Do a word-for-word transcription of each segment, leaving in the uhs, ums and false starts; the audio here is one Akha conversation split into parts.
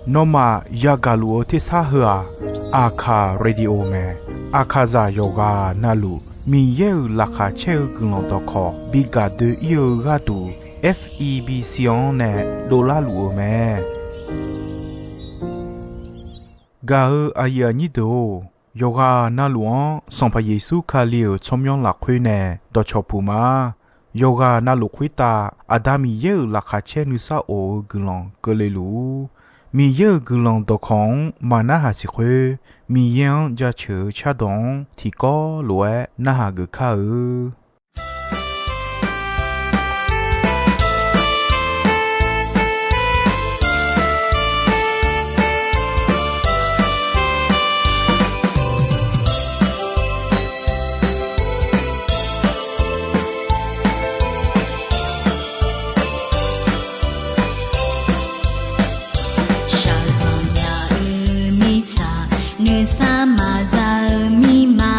Nawmaf yagaq luf-eu tersar heu-aq, Aqkaq Radio mae. Aqkaqzaq yawqghaq navluf Miqyaer-euq laqkhaq caer-eu guiqlanq dawqkawq bi gaq doe-ir-eu gharduq, F E B C-anr nae dovlar luf-eu mae. Gaq-eu aqyuif aqnyir deuq-or, yawqghaq navluf-anr Sanqpaq Yeqsur Kali-euq tsawrmyanr lafkhoer nae dawqcawq puq ma. Yawqghaq navluf khoertav Aqda Miqyaer-euq laqkhaq caer nuisar of-eu guiqlanq keuvle luf-ur. Miqyaer-euq guiqlanq dawqkawq-anr maqnarhaq siq khoer, Miqyaer-anr jaceuq-eu cardawq-anr tiqkawv lof-aer narhaq geuf kar-eu. Shaqzanq nya-eu mirtsaq, noeqsar maqza-eu mirma,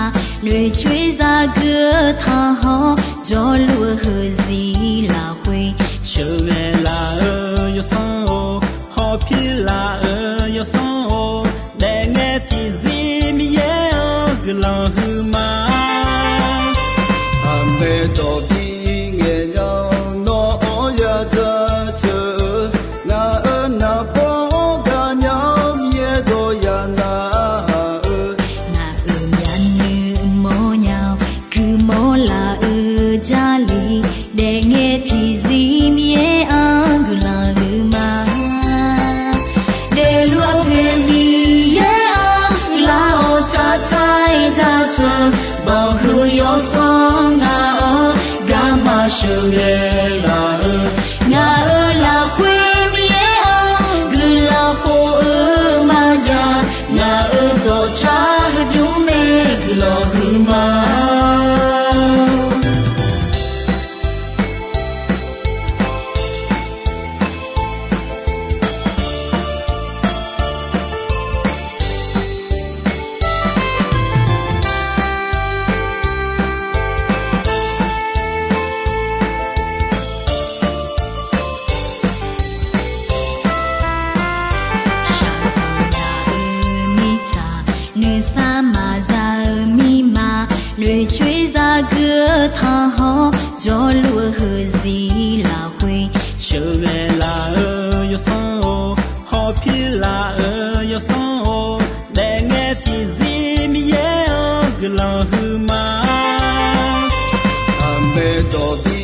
noeqcoer zagui-eu tanqhawr, jawrluf-eu heuzir lafkhoer, sheuqghae laf-eu yawsanr-or, hawpir laf-eu yawsanr-or, daefngae tiqzir Miqyaer-anr guiqlanq huiqma. Aqmaeq dawq bi ngaeq nya-awr nawr-anr ya jaceuq-eu, ngaq-euq naqbawr-anr gaqnya-awr Miqyaer dawq ya narhaq-eu, ngaq-euq myavnuiv mawrnya-awr guimawr laf-eu Jarlif, daefngae tiqzir Miqyaer-anr guiqlanq huiqma. Daefluf-eu poeq Miqyaer-anr guiqlanq-awr tsaqtsaq-aer jaceuq, banqhuiq yawsanr ngaq-anr garma sheuqghae laf-eu, ngaq-euq lafkhoer Miqyaer-anr guiqlanq khof-eu maqjav, ngaq-euq dawqtsaq heudmr nae guiqlanq huiqma. Shaqzanq nya-eu mirtsaq, noeqsar maqza-eu mirma, noeqcoer zagui-eu tanqhawr, jawrluf-eu heuzir lafkhoer, sheuqghae laf-eu yawsanr-or, hawpir laf-eu yawsanr-or, daefngae tiqzir Miqyaer-anr guiqlanq huiqma. Aqmaeq dawq bi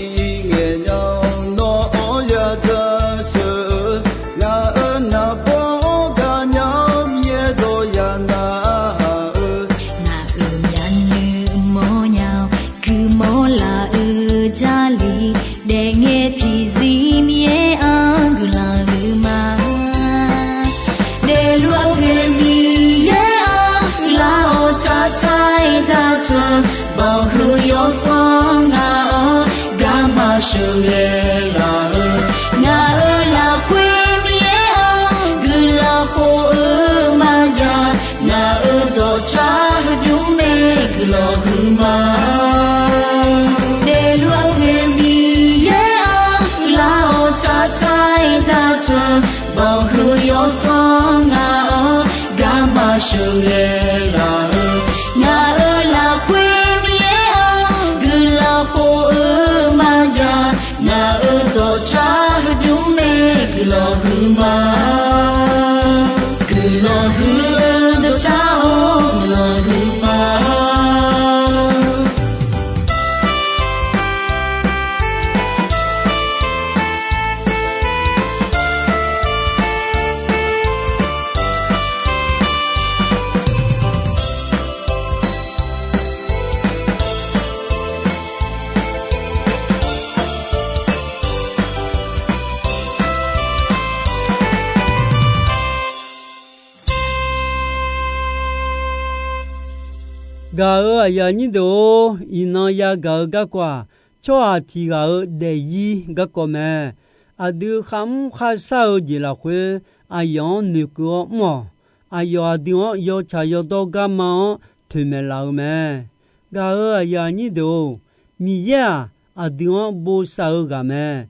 ngaeq nya-awr nawr-anr ya jaceuq-eu, ngaq-euq naqbawr-anr gaqnya-awr Miqyaer dawq ya narhaq-eu, ngaq-euq myavnuiv mawrnya-awr guimawr laf-eu Jarlif, daefngae tiqzir Miqyaer-anr guiqlanq huiqma. Daefluf-eu poeq Miqyaer-anr guiqlanq-awr tsaqtsaq-aer jaceuq, banqhuiq yawsanr ngaq-anr garma sheuqghae laf-eu, ngaq-euq lafkhoer Miqyaer-anr guiqlanq khof-eu maqjav, ngaq-euq dawqtsaq heudmr nae guiqlanq huiqma. Daefluf-eu poeq Miqyaer-anr guiqlanq-awr tsaqtsaq-aer jaceuq, banqhuiq yawsanr ngaq-anr garma sheuqghae laf-eu, ngaq-euq lafkhoer Miqyaer-anr guiqlanq khof-eu maqjav, ngaq-euq dawqtsaq heudmr nae guiqlanq huiqma. Guiqlanq huiq-eu dawqtsaq-or, guiqlanq huiqma. Gaq-euq aqyuif aqnyir deuq-or, iqnan yagaq-eu garkawv-aq, tsawrhaq tiq ghaq-euq daefzir garkawv mae. Aqdui kharmr kharshar-eu jeq lafkhoer, aqyawf-anr noeqkeuv-awr mr-awq. Aqyawf aqdui-anr yawtsaq yawdawr garma-anr toeqmaeq laf-eu mae. Gaq-euq aqyuif aqnyir deuq-or, Miqyaer-aq, aqdui-anr bosav-eu ghaq mae.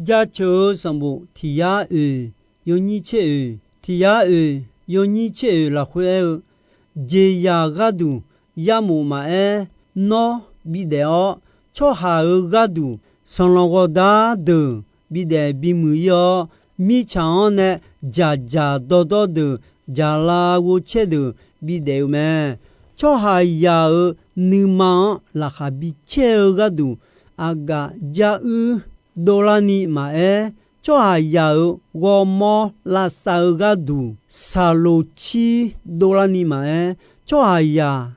Jaceuq-eu sanqbof tiq yar oeq yawnyir tser oeq, tiq yar oeq yawnyir tser oeq lafkhoer aer-eu, jeqzaq gharduq yarmof maqaer, nawr bidaef-awr, tsawrhaq-euq gharduq sanqlanq ghawqdar deuq bidaef bimuiq ir-awr, mirtsaq-anr nae dzaqdzaq dawrdawr deuq, dzaqlav ghovcaer deuq bidaef-eu mae. Tsawrhaqzaq-euq nuima-anr laqkhaq bicaer-eu gharduq, aqgaf jaruir dovlarni maqaer, tsawrhaqzaq-euq ghawrmawr lavsav-eu gharduq, saqloq cir dovlarni maqaer, tsawrhaqzaq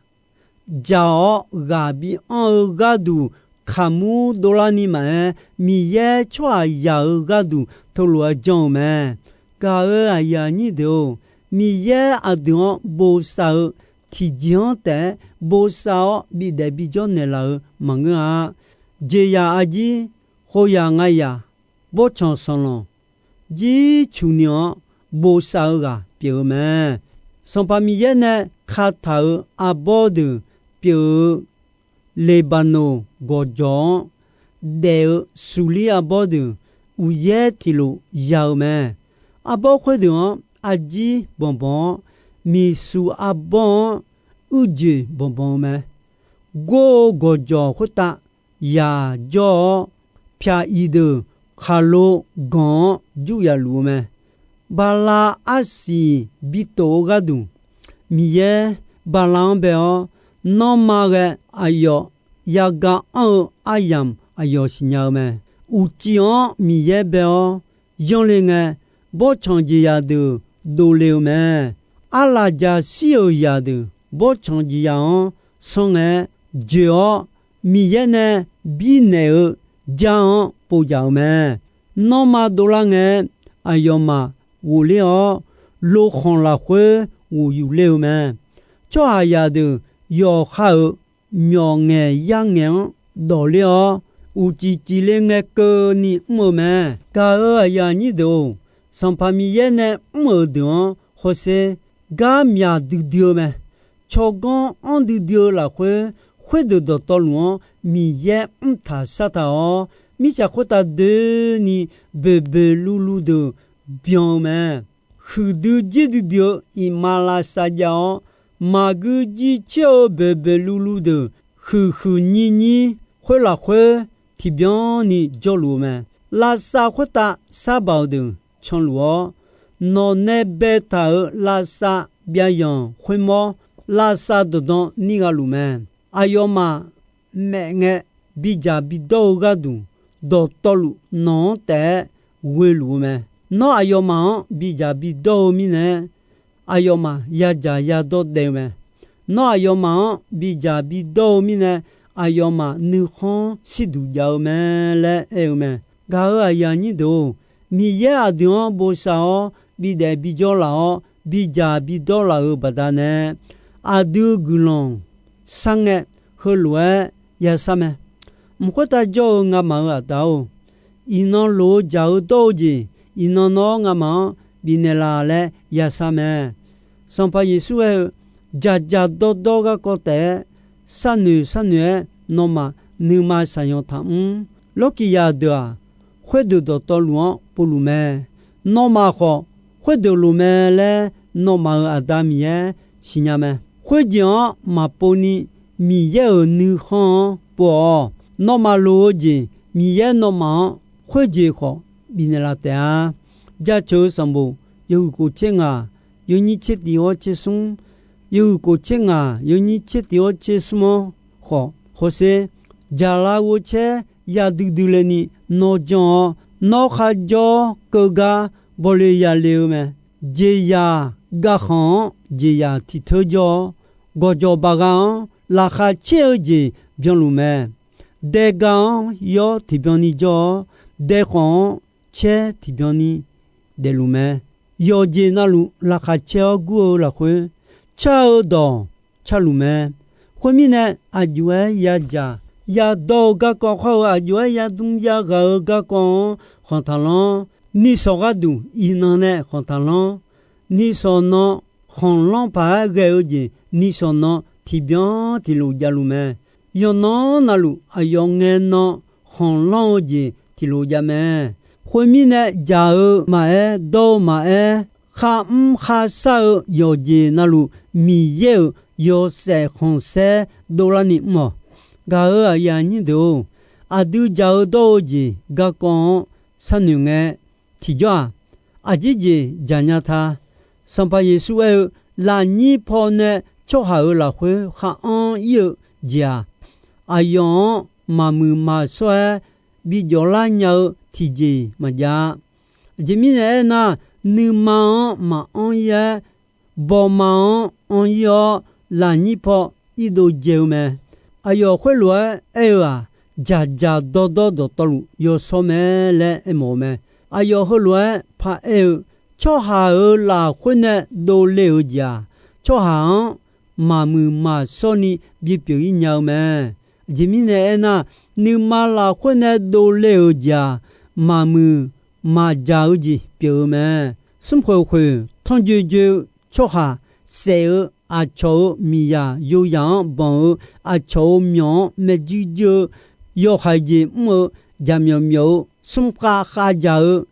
dzaq-awr ghaq bianr-eu gharduq, kaqmur dovlarni maqaer, Miqyaer tsawrhaqzaq-euq gharduq teulof-aer janr-eu mae. Gaq-euq aqyuif aqnyir deuq-or, Miqyaer aqdui-anr bosav-eu tiqjeq-anr taef-aer bosav-awr bidaef bijawr naeqlaf-euq maqngeur-a. Jeqzaq arjir, khoeryaq ngayaq, bawrtsanq sanqlanq, jircuq ni-anr bosav-eu ghaq pyeuf-eu mae. Sanqpaq Miqyaer nae kataq-euq arbawr deuq pyeuf-eu Leqbaqnoq gawqjawq-anr daef-eu suqlir arbawr deuq uqyaer tiqlof ya-eu mae. Arbawr khoerdeuq-anr arjir banqbanq-awr, miqsuq arbawr-anr uirjoeq banqbanq-eu mae. Gor-eu gawqjawq khoertav yaq jawr-awr, pyaq iq deuq khaqlo ganq-anr jur yaf luf-eu mae. Bala arsiq bitof-eu gharduq, Miqyaer bala-anr bae-awr, nanrma ghae aqyawf yaga anr-eu aryamq aqyawf siqnya-eu mae. Uqcif-anr Miqyaer bae-awr yanr le ngae, bawrtsanq jeqzaq deuq dovle-eu mae. Arlaqjaq shir-euq zaqdeuq bawrtsanq jeqzaq-anr sanr ngae, joeq-awr Miqyaer nae birnaeq-eu jar-anr povjaq-eu mae. Nanrma dovlar ngae, aqyawfmaf ghofler-awr, lokhanq lafkhoer ghof yufler-eu mae. Tsawrhaqzaq deuq yawqha-euq myawq ngaeq yar ngaeq-anr dawqler-awr, uqcif cifle ngae keuvni mr-eu mae. Gaq-euq aqyuif aqnyir deuq-or, Sanqpaq Miqyaer nae mr-euq deuq-anr hawsher, gar myaq duidui-eu mae. Tsawrganr anr duidui-eu lafkhoer, khoerdeuq dawqtawvluf-anr Miqyaer mrtaq sartaq-awr, mirtsaq khoertav doeni boeqboeq luvluv deuq byan-eu mae. Huiqdui jir duidui-eu iqmalavshav jav-awr, maqgui jircoer-eu boeqboeq luvluv deuq huiqhuiq nyirnyir khoer lafkhoer tiqbyan ni jawrluf-eu mae. Lavsav khoertav sarbaq-eu deuq canluf-awr, nawq nae baetaq-euq lavsav byavyanq khoermawr, lavsav dawqdan nir gha luf mae. Aqyawfmaf maef ngae bidzaq bidawr-eu gharduq, dawqtawvluf nawq-anr taef-aer ghoeluf-eu mae. Nawr aqyawfmaf-anr bidzaq bidawr-eu mirnae, aqyawfmaf yadzaq yadawr daef-eu mae. Nawr aqyawfmaf-anr bidzaq bidawr-eu mirnae, aqyawfmaf nuikhanr shirduq jav-eu mae laer aer-eu mae. Gaq-euq aqyuif aqnyir deuq-or, Miqyaer aqdui-anr bosav-awr bidaef bijawr laf-awr, bidzaq bidawr laf-euq baqdanae, aqdui guiqlanq sharngae, heulof-aer yashar mae. Mq khoertav jawr-eu ngamaf-euq Aqda-or, iqnan loq-eu dzaq-eu dawr-eu jeq, iqnan nawr ngamaf-anr bifnaeq laf laer yashar mae. Sanqpaq Yeqsur aer-eu, dzaqdzaq dawrdawr garkawv taef-aer, sharnoeq sharnoeq-aer nawmaf nuima saqyanq taqmr. Lawrkiqzaq deuq-aq, khoerdeuq dawqtawvluf-anr povluf mae. Nawmaf khawf, khoerdeuq loq mae laer nawmaf-euq Aqda Miqyaer siqnya mae. Khoerjeq-anr maqpov ni Miqyaer-euq nuikhanr-anr pov-awq. Nawmaf loq-eu jeq, Miqyaer nawmaf-anr khoerjeq khawf bifnaeq laf taef-a. Jaceuq-eu sanqbof yawhuiq kof tser ngaq, yawnyir tser tiq hawr tser smr, yawhuiq kof tser ngaq, yawnyir tser tiq hawr tser smr-anr khawf hawsher, dzaqlav ghovcaer ya duidui le ni nawr janr-awr, nawr kharjawr keuv gar bawle yale-eu mae. Jeqzaq gavkhanq-anr jeqzaq tiq teur jawr-awr, gawqjawq baqgha-anr laqkhaq caer-eu jeq byanluf mae. Daega-anr yawr tiqbyan ni jawr-awr, daekhawf-anr caer tiqbyan ni daefluf mae. Yawqjeq navluf laqkhaq caer-awr gur-eu lafkhoer, car-eu dawq carluf mae. Khoermirnae, aqjox-aer yadzaq yadawr-eu garkawv khawr-eu, aqjox-aer yadm yaghaq-eu garkawv-anr khanq taqlanr. Nishawq gharduq iqnan nae khanq taqlanr. Nishawq nan khanqlanr paq-aer ghae-eu jeq, nishawq nan tiqbyan tiqlof javluf mae. Yawqnan navluf aqyawf ngae nan khanqlanr-eu jeq tiqlof jav mae. Khoermirnae, dzaq-eu maqaer, dawr-eu maqaer, kharmr kharshar-eu yawqjeq navluf, Miqyaer-euq yawshaef khanqsaer dovlarni mr-awq. Gaq-euq aqyuif aqnyir deuq-or, aqdui dzaq-eu dawr-eu jeq garkawv-anr sharnoeq ngae, tiqjawr-aq, aqjeq jeq dzaqnya ta. Sanqpaq Yeqsur aer-eu, lafnyir pawnae tsawrhaq-euq lafkhoer khar anr ir-eu jeq-aq, aqyawf-anr maqmuiq maqshawr-aer bi jawflar nya-eu tiqjeq maqjav-a. Aqjeq mirnae aernar, nuima-anr maqanr ir-aer, bawma-anr anr ir-awr, lafnyir paw irdov dzae-eu mae. Aqyawf khoerlof-aer aer-eu-aq, dzaqdzaq dawrdawr dawqtawvluf yawshawr mae laer aermawf-eu mae. Aqyawf heulof-aer paraer-eu, tsawrhaq-euq lafkhoer nae dovle-euq jeq-aq, tsawrhaq-anr maqmuiq maqshawrni bipyeuf ir nya-eu mae. Aqjeq mirnae aernar, nuima lafkhoer nae dovle-euq jeq-aq, maqmuiq maqjaq-eu jeq pyeuf-eu mae. Smrkhoeq khoeq tanrjoe joe-eu tsawrhaq saef-eu, aqcawq-euq miqzaq yoyaq-anr banq-eu, aqcawq-euq myawq-anr maerjuir juir-eu, yawhaiq jeq mr-eu, jaqmyawf myawf-eu, smrkhav khavdzaq-eu,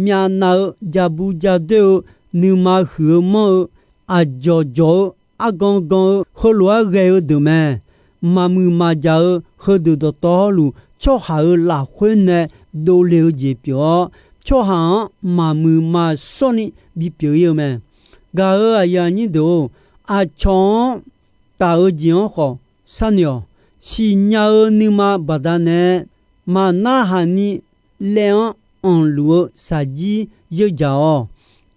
myavnav-eu, jaqbu jadoer-eu, nuima huiq-eu manr-eu, aqdzawq dzawq-eu, argan gan-eu, heulof-aer ghae-eu deuq mae. Maqmuiq maqjaq-eu heudeuq dawqtawvluf, tsawrhaq-euq lafkhoer nae dovle-eu jeq pyeuf-awr, tsawrhaq-anr maqmuiq maqshawrni bipyeuf ir-eu mae. Gaq-euq aqyuif aqnyir deuq-or, aqcawq-anr taf-eu jeq-anr khawf sharnoeq-awq. Siqnya-eu nuima baqdanae, maqnarhaq ni laev-anr anqluf-eu shaqjir yeurdzaq-awq.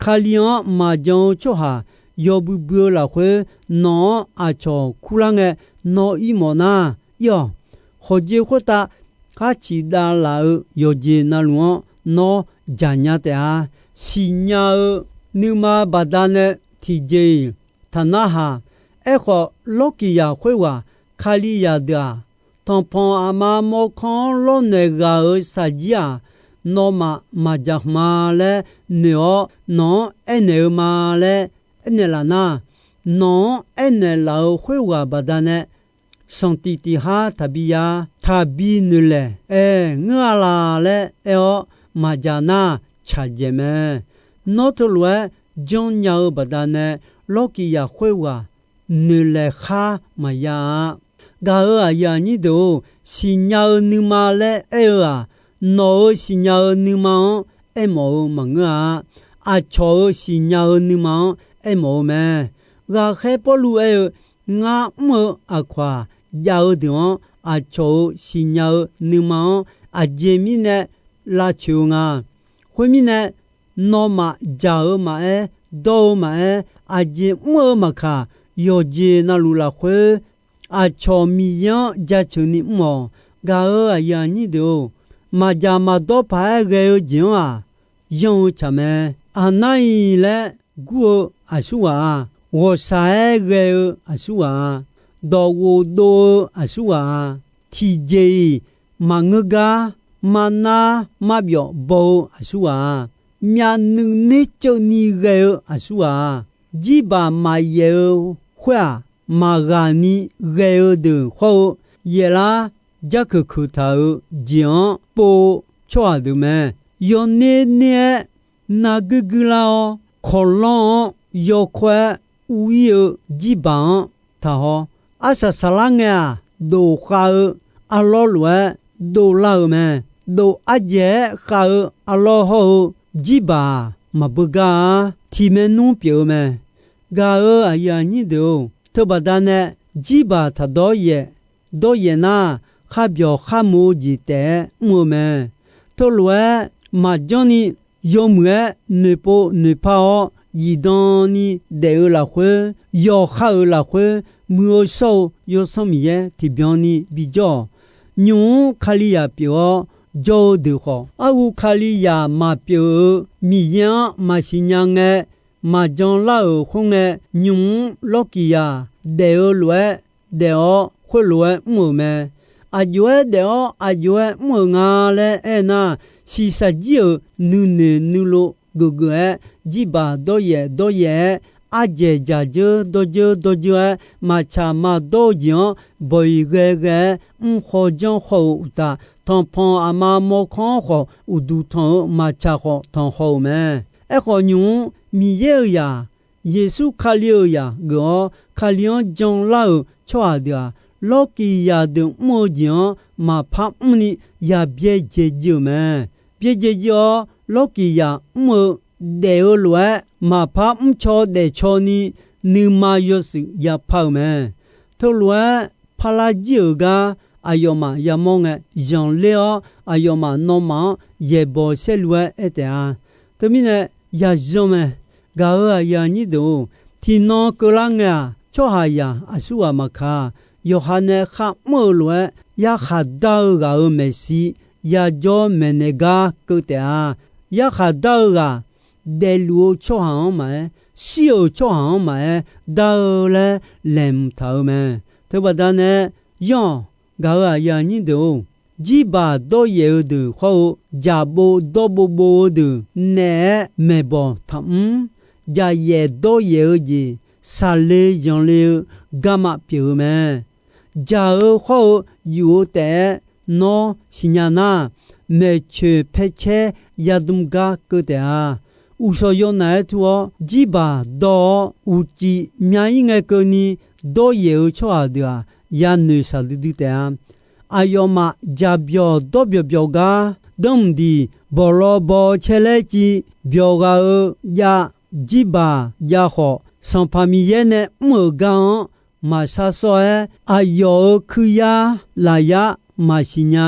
Kali-anr maqjan-eu tsawrhaq yawbui bui-eu lafkhoer, nawq-anr aqcawq kurlar ngae, nawr ir mawf nar, ir-awq. Khawqjeq khoertav khar ciqdav laf-eu yawqjeq navluf-anr nawr jaqnya taef-a. Siqnya-eu nuima baqdanae tiqjeq-iq taqnarhaq. Aerkhawf, lawrkiqzaq khoerghaq Kalizaq deuq-aq, tanqpanq aqma mawrkawr-anr lawrnaeq ghaq-euq shaqjir-aq, nawmaf maqdzaq hmq-a laer noeq-awr, nawq-anr aernaeq-eu ma laer aernaeq laf nar, nawq-anr aernaeq laf-euq khoerghaq baqdanae sanqtiq tiq har taqbi ya, taqbi noeqlaeq aer ngeur-a laq laer aer-awr maqdzaq nar, tsaqdzaeq mae. Nawr teulof-aer janrnya-eu baqdanae, lawrkiqzaq khoerghaq noeqlaeq khar maqya-a. Gaq-euq aqyuif aqnyir deuq-or, siqnya-eu nuima laer aer-eu-aq, nawq-euq siqnya-eu nuima-anr aermawf-eu maqngeur-a. Aqcawq-euq siqnya-eu nuima-anr aermawf-eu mae. Ghaqkhaer Pawrluv aer-eu, ngar mr-eu aqkawq-aq, jav-eu deuq-anr aqcawq-euq siqnya-eu nuima-anr aqjeq mirnae lavcoeq-eu nga. Khoermirnae, nawmaf dzaq-eu maqaer, dawr-eu maqaer, aqjeq mr-eu maqkaq, yawqjeq navluf lafkhoer aqcawq Miqyaer-anr jaceuq ni mr-awq. Gaq-euq aqyuif aqnyir deuq-or, maqdzaq maqdawr paq-aer ghae-eu jeq-anr-aq, yanr-eu tsaq mae. Aqnar-iq laer gur-eu aqsur ghaq-a, ghawqshaq-aer ghae-eu aqsur ghaq-a, dawqghof dov-eu aqsur ghaq-a, tiqjeq-iq maqngeur gar, marnar marbyawf baw-eu aqsur ghaq-a, myavnuiv nerceuvni ghae-eu aqsur ghaq-a, jirbaq maqyaef-eu khoer-aq, maqghaq ni ghae-eu deuq hawr-eu, yaeflar jarkeuq keuq taq-euq jeq-anr pov-eu tsawrhaq deuq mae. Yawner ner-aer narguir guirlar-awr, kawqlanr-anr yawkawr-aer ur-ir-eu jirbaq-anr taqhaw. Arsaq saqlar ngae-aq, dof khav-eu arlawr lof-aer dovlar-euq mae. Dof ardzaeq-aer khav-eu arlawr hawr-eu jirbaq-aq, maqbeugar-a. Tiq maernmr pyeuf-eu mae. Gaq-euq aqyuif aqnyir deuq-or, teubaqda nae jirbaq taqdawr yaef, dawr yaef nar, kharbyawq kharmoq-eu jeq taef-aer mr-eu mae. Teulof-aer maqjanr ni, yawmuiq-aer noeqpov noeqpar-awr, zifdan ni daef-eu lafkhoer, yawqha-euq lafkhoer, muiq-eu shawr-eu Yawsanr Miqyaer tiqbyan ni bijawr-awq. Nymq-mr Kalizaq pyeuf-awr jawr-eu deuq khawf, arhu Kalizaq maqpyeuf-eu Miqyaer-anr maqsiq nya ngae, maqjan lar-euq khoerngae, nymq-mr lawrkiqzaq daef-eu lof-aer daef-awr, khoerlof-aer mr-euq mae. Aqjox-aer daef-awr aqjox-aer mr-euq nga laer aernar, shiqshaq jir-euq nuinoeq nuilov geufgeuf-aer, jirbaq dawryaef dawryaef-aer, ardzaeq dzaqdzeur dawrdzeur dawrdzeur-aer, maqtsaq maqdawr-eu jeq-anr bawq-iq ghae ghae-aer mr khaw janr khaw-euq uqtaf, tanqpanq aqma mawrkawr-anr khawf uqduq tanq-eu maqtsaq khawf tanqhaw-euq mae. Aerkhawf, nymq-mr Miqyaer-euq zaq, Yeqsur Kali-euq zaq geuf-awr, Kali-anr janlar-euq tsawrhaq deuq-aq, lawrkiq zaqdeuq mr-eu jeq-anr maqpar mrni ya byaerdzae jiv-euq mae. Byaerdzae jiv-awr, lawrkiq zaq mr-eu daef-eu lof-aer, maqpar mrcaw daefcaw ni nuima yawshuif yapar-euq mae. Teulof-aer parlar jir-euq gar aqyawfmaf yamawr ngae, zanqler-awr aqyawfmaf nawmaf-anr yaeqbawq saerlu-aer aer taef-a. Teumirnae, yazanr mae. Gaq-euq aqyuif aqnyir deuq-or, tiqnan keuvlar ngae-aq, tsawrhaqzaq aqsurghaq maqkaq, yawqha nae kharmr-eu lof-aer yarkhaq dar-eu ghaq-euq maeqshi yajawr maeqnaeq gar keuv taef-a. Yarkhaq dar-eu ghaq, daefluf-eu tsawrhaq-anr maqaer, shir-euq tsawrhaq-anr maqaer dar-eu laer laeqhmq taq-eu mae. Teubaqda nae, yanr-awq. Gaq-euq aqyuif aqnyir deuq-or, jirbaq dawryaef-eu deuq khawr-eu, jaqbov dawrbov bov-eu deuq naeq-aer maeqbawq taqmr. Jaqyaef dawryaef-eu jeq, saqle zanqle-eu garma pyeuf-eu mae. Jaq-eu khawr-eu yuf-eu taef-aer nawr siqnya nar, maeqtsoeq paer caer yadm gar keuv taef-a. Uqshawq yawnaf-aer tur-awr, jirbaq dawr-awr uqcif mya-ir ngae keuvni dawryaef-eu tsawrhaq deuq-aq, yanoeq shaqdui dui taef-a. Aqyawfmaf jaqbyawq dawrbyawq byawq gar, danrmq diq bawqlawv baw caer laer civ byawq ghaq-eu jav, jirbaq jav khawf, Sanqpaq Miqyaer nae mr-euq gar-anr maqshar sawr-aer, aqyawf-euq kuiryar lafyar maqsiq nya.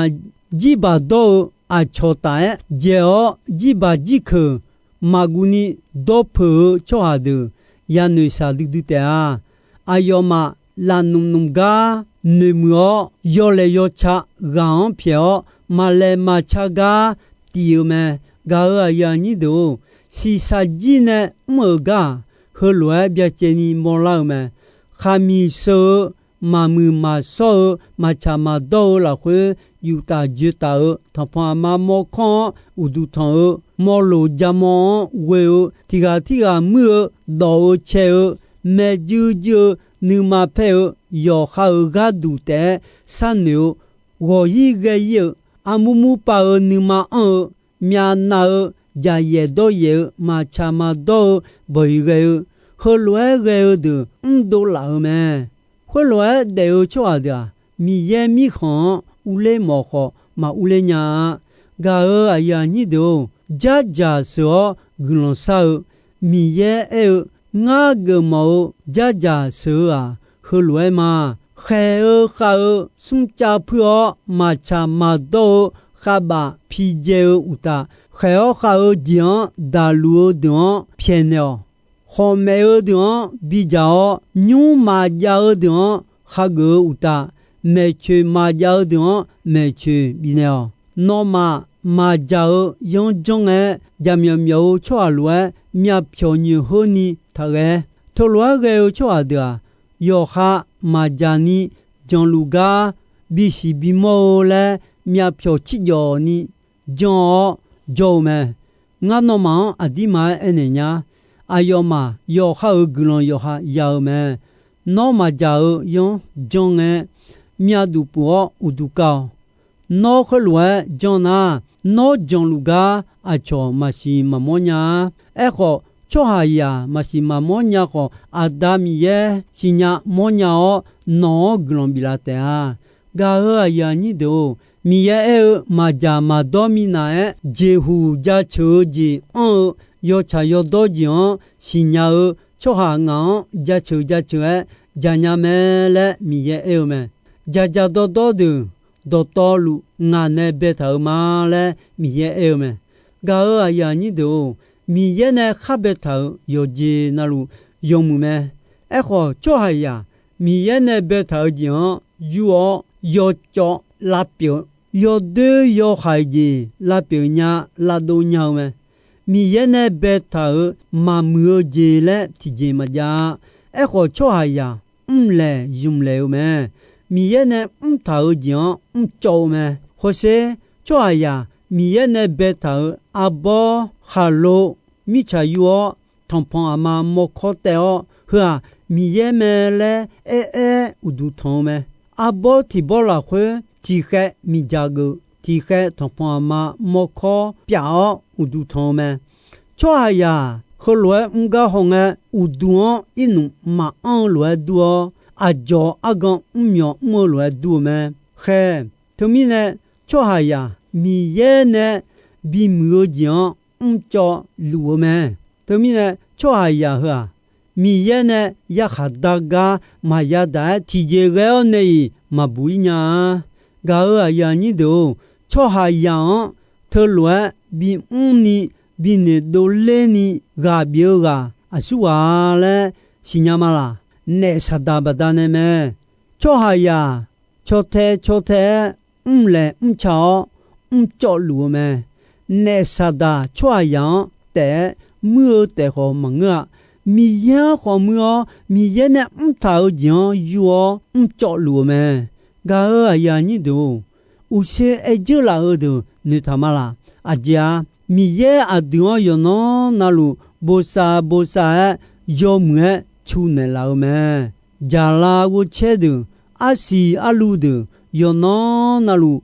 Jirbaq dawr-eu aqcawq taf-aer dzaeq-awr, jirbaq jirkeuq maqguv ni dawrpeuq-eu tsawrhaq deuq yanoeq shaqdui dui taef-a. Aqyawfmaf lafnmq nmq gar noeqmuiq-awr, yawlaeq yawca ghaq-anr pyaeq-awr, maqlaeq maqca gar tif-eu mae. Gaq-euq aqyuif aqnyir deuq-or, shiqshaq jir nae mr-euq gar-aq, heulof-aer byacaevni mawrlar-eu mae. Khaqmiq sheu-eu, maqmuiq maqshawr-eu, maqtsaq maqdawr-eu lafkhoer, yuftaf dzoetaf-eu tanqpanq aqma mawrkawr-anr uqduq tanq-eu, mawloq jaqmawr-anr ghoe-eu, tiq ghaq tirghaq muir-eu, dawf-eu cae-eu, maerjuir juir-eu, nuima paer-eu, yawqha-euq gharduq taef-aer sharnoeq-eu, ghawq-ir ghae-ir-eu, armur mur pav-eu nuima anr-eu, myavnav-eu, jaqyaef dawryaef-eu, maqtsaq maqdawr-eu, bawq-iq ghae-eu, heulof-aer ghae-eu deuq mrdov laf-euq mae. Khoerlof-aer daef-eu tsawrhaq deuq-aq, Miqyaer mirkhanq-anr urler mawf khawf maq urler nya-a. Gaq-euq aqyuif aqnyir deuq-or, jardzaq sheuq-awr guiqlanq shar-eu, Miqyaer aer-eu, Ngar geufmawf-eu jardzaq sheuq-eu-aq, heulof-aer ma. Khaeq-eu khav-eu smrcav puir-awr, maqtsaq maqdawr-eu khavbaf pidzae-eu uqtaf, khaeq-awr khav-eu jeq-anr daqluf-eu deuq-anr pyaeqnaeq-awq. Khawqmaef-eu deuq-anr bidzaq-awr, nymr maqjav-eu deuq-anr khageuf-eu uqtaf, maeqtsoeq maqjav-eu deuq-anr maeqtsoeq bifnaeq-awq. Nawmaf maqjaq-eu yanr janr ngae, jaqmyawf myawf-eu tsawrhaq lof-aer myavpyawq nyoeq heurni taqghae. Teulof-aer ghae-eu tsawrhaq deuq-aq, yawqha maqjaq ni janluf gar bisiq bimawr-eu laer myavpyawq cirjawf ni jan-awr jawr-eu mae. Ngar nawmaf-anr aqdirma-aer aernaeq nya. Aqyawfmaf yawqha-euq guiqlanq yawqha ya-eu mae. Nawr maqjaq-eu yanr janr ngae, myavduq puf-awr uqduq kav-awq. Nawr khoerlof-aer janr nar, nawr janluf gar aqcawq maqsiq maqmawr nya-a. Aerkhawf, tsawrhaqzaq maqsiq maqmawr nya khawf, Aqda Miqyaer siqnya mawrnya-awr, nawq-anr guiqlanq biflaf taef-a. Gaq-euq aqyuif aqnyir deuq-or, Miqyaer aer-eu, maqjaq maqdawr minav-aer jeqhuq jaceuq-eu jeq anr-eu, yawtsaq yawdawr jeq-anr siqnya-eu tsawrhaq ngaq-anr jaceuq jaceuq-aer jaqnya mae laer Miqyaer aer-eu mae. Jaqjaq dawrdawr deuq dawqtawvluf ngaq nae baetaq-euq ma laer Miqyaer aer-eu mae. Gaq-euq aqyuif aqnyir deuq-or, Miqyaer nae khar baetaq-euq yawqjeq navluf yawmuiq mae. Aerkhawf, tsawrhaqzaq Miqyaer nae baetaq-eu jeq-anr yur-awr yawcawv lavpyeuf, yawdoer yawhaiq jeq lavpyeuf nya, lavdov nya-eu mae. Miqyaer nae baetaq-euq maqmuiq-eu jeq laer tiqjeq maqjav-a. Aerkhawf, tsawrhaqzaq mrlaeq zmqlaeq-eu mae. Miqyaer nae mrtaq-euq jeq-anr mrcawv-eu mae. Khoersher, tsawrhaqzaq Miqyaer nae baetaq-euq arbawr, khaqlo, mirtsaq yur-awr, tanqpanq aqma mawrkawr taev-awr, heu-aq Miqyaer mae laer aer aer uqduq tanq-eu mae. Arbawr tiq bawr lafkhoer tiqkhaev miqdzaq geuf tiqkhaev tanqpanq aqma mawrkawr pyaf-awr uqduq tanq-eu mae. Tsawrhaqzaq heulof-aer mr gar hawngae, uqduq-anr irnmq maqanr-eu lof-aer dur-awr, aqdzawq argan mrmyawq mr-eu lof-aer dur-eu mae. Khaer, teumirnae tsawrhaqzaq Miqyaer nae bimuiq-eu jeq-anr mrcawv luf-eu mae. Teumirnae tsawrhaqzaq heu-aq, Miqyaer nae yarkhaq dar gar maqya daq-aer tiqjeq ghae-awr nae-iq maqbuq-ir nya-a. Gaq-euq aqyuif aqnyir deuq-or, tsawrhaqzaq-anr teulof-aer bimr ni, binoeq dovler ni ghaq bif-eu ghaq aqsurghaq laer siqnya ma laq? Naef Saqdaq baqdanae mae. Tsawrhaqzaq caw tae caw tae-aer mrlaeq mrca-awr mrcawv luf-eu mae. Naef Saqdaq tsawrhaqzaq-anr taef-aer muir-eu taef khawf maqngeur-a. Miqyaer-anr khawf muir-awr, Miqyaer nae mrtaq-euq jeq-anr yur-awr mrcawv luf-eu mae. Gaq-euq aqyuif aqnyir deuq-or, uqshoe aer dzeur laf-eu deuq noeqtaq ma laq? Aqjeq-a, Miqyaer aqdui-anr yawqnan navluf bosav bosav-aer yawmuiq-aer cu naeqlaf-eu mae. Jaqlav ghovcaer deuq, arsiq arluv deuq, yawqnan navluf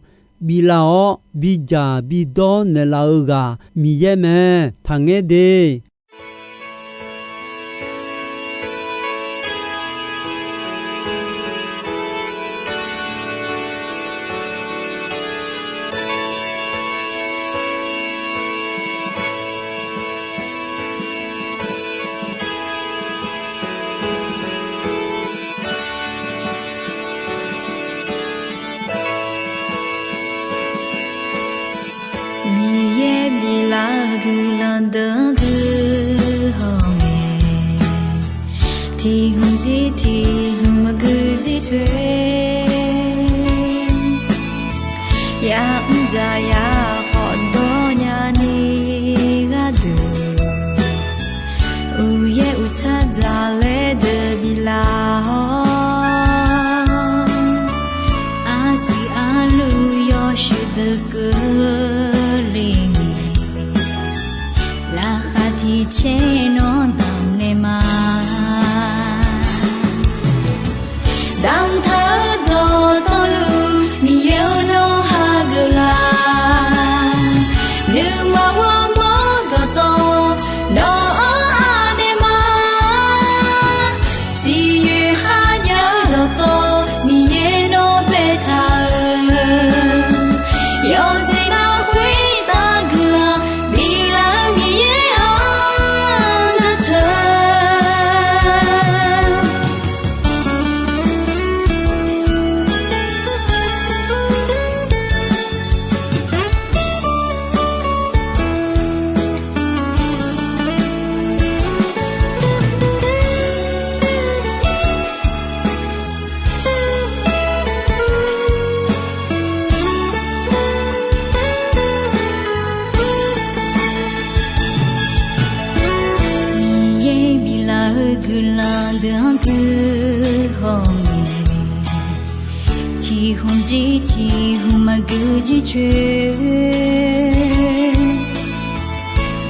biflaf-awr bidzaq bidawr naeqlaf-eu ghaq Miqyaer mae. Taqngaer de. Miqyaer biflaf-eu guiqlanq deuq-anr guihaw ngae, tiq hmq jir tiq hmq maqgui jir coer, ya'mr dzaq ya khawf dawr nyani gharduq, uqyaer uqtsar dzaq laer deuq biflaf-awr, arsiq arluv yawshuif deuq keuvle ngae, laqkhaq tiq caer nawr damq naeq ma. Damqtaq-eu dawqtawvluf Miqyaer-or, nawr hageuf laf. Nuima ghawrmawr dawqtawv nawq-anr anaeq ma. Siqyoeq kharjav-eu dawqtawv Miqyaer nawr baetaq-euq, yawqjeq nar khoertav guiqlanq biflaf-eu Miqyaer-anr jaceuq. Miqyaer biflaf-eu guiqlanq deuq-anr guihaw ngae, tiq hmq jir tiq hmq maqgui jir coer,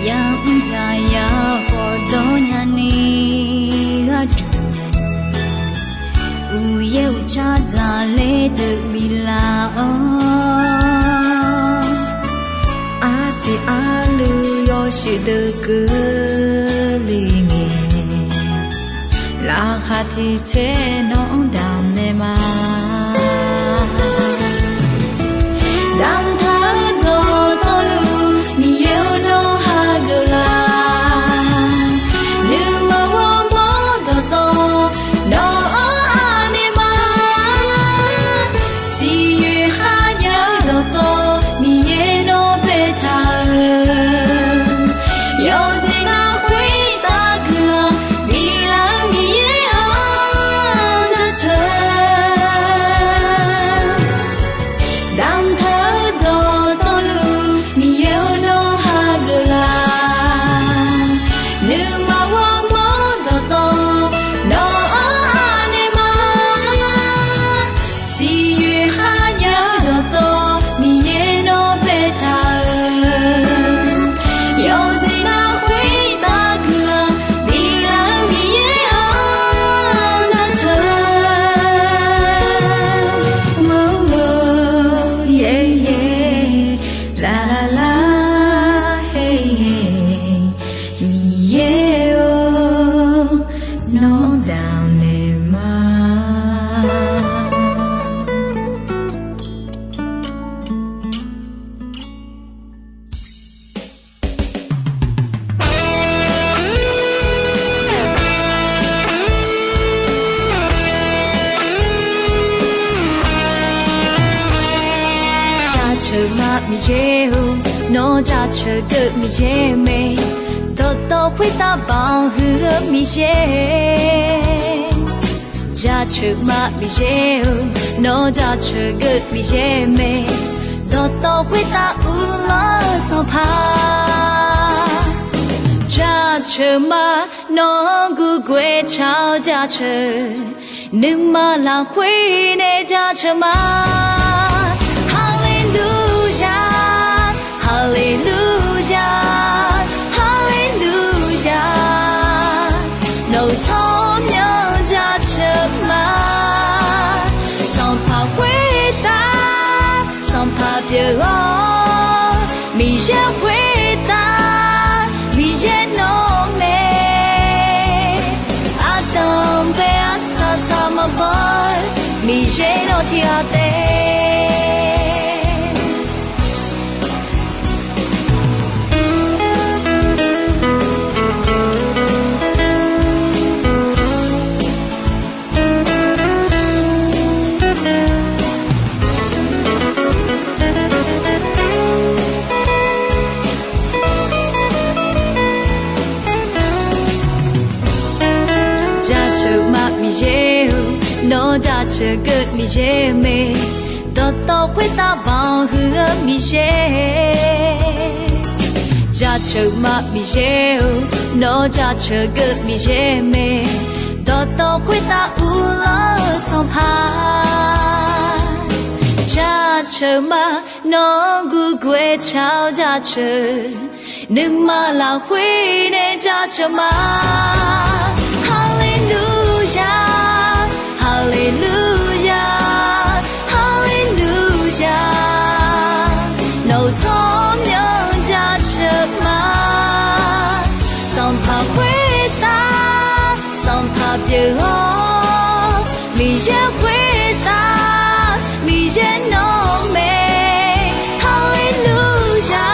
ya'mr dzaq ya khawf dawr nyani gharduq, uqyaer uqtsar dzaq laer deuq biflaf-awr, arsiq arluv yawshuif deuq keuvle ngae, laqkhaq tiq caer nawq-anr damq naeq ma. Damqtaq-eu dawqtawvluf Miqyaer-or, nawr hageuf laf. Nuima ghawrmawr dawqtawv nawq-anr anaeq ma. Siqyoeq kharjav-eu dawqtawv Miqyaer nawr baetaq-euq, yawqjeq nar khoertav guiqlanq biflaf-eu Miqyaer-anr jaceuq. Jaceuq ma Miqyaer-or, nawr jaceuq geuv Miqyaer mae, dawqtawv khoertav banq huiq-eu Miqyaer. Jaceuq ma Miqyaer-or, nawr jaceuq geuv Miqyaer mae, dawqtawv khoertav uvlanr-eu Sanqpaq. Jaceuq ma, nawq-anr gurguaev tsaq-awr jaceuq, nuima lafkhoer nae jaceuq ma. Haleluya, haleluya, haleluya. Nawq-euq tsawrmyanr jaceuq ma. Sanqpaq khoertav, Sanqpaq pyeuf-awr, Miqyaer khoertav, Miqyaer nawr mae. Ardanq bae arsaq saq maqbaw-eu, Miqyaer nawr tiqghaq taef. Jaceuq ma Miqyaer-or, nawr jaceuq geuv Miqyaer mae, dawqtawv khoertav banq huiq-eu Miqyaer. Jaceuq ma Miqyaer-or, nawr jaceuq geuv Miqyaer mae, dawqtawv khoertav uvlanr-eu Sanqpaq. Jaceuq ma, nawq-anr gurguaev tsaq-awr jaceuq, nuima lafkhoer nae jaceuq ma. Haleluya, haleluya, haleluya. Nawq-euq tsawrmyanr jaceuq ma. Sanqpaq khoertav, Sanqpaq pyeuf-awr, Miqyaer khoertav, Miqyaer nawr mae. Haleluya,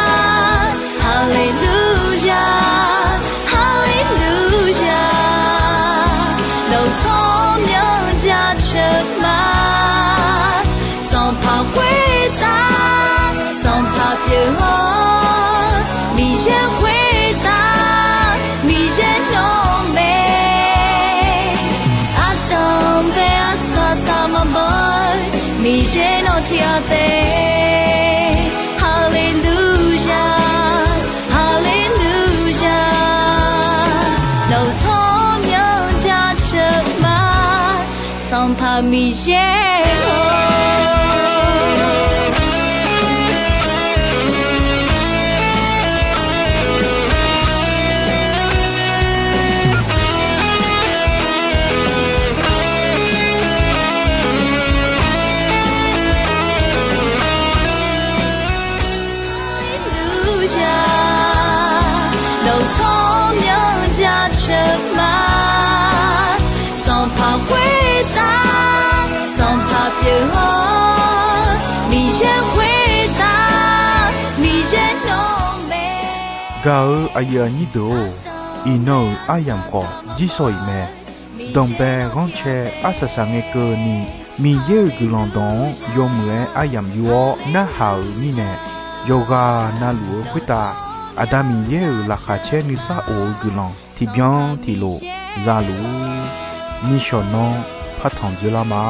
haleluya, haleluya. Nawq-euq tsawrmyanr jaceuq ma. Sanqpaq khoertav, Sanqpaq pyeuf-awr, Miqyaer khoertav, Miqyaer nawr mae. Ardanq bae arsaq saq maqbaw-eu, Miqyaer nawr tiqghaq taef. Haleluya, haleluya. Nawq-euq tsawrmyanr jaceuq ma. Sanqpaq Miqyaer-or. Haleluya, nawq-euq tsawrmyanr jaceuq ma. Sanqpaq khoertav, Sanqpaq pyeuf-awr, Miqyaer khoertav, Miqyaer nawr mae. Gaq-eu aqyuif aqnyir deuq-or, iqnan-euq aryamq khawf jirsawq iq mae. Danqbae ghanrcae arsaq saq ngae keuvni, Miqyaer-euq guiqlanq dawq-anr yawmuiq-aer aryamq yur-awr narhaq-euq mirnae, yawqghaq na luf-eu khoertav Aqda Miqyaer-euq laqkhaq caer nuisar of-eu guiqlanq tiqbyan tiqlof za luf-ur. Nishawq nanr partanq dzeurlar ma.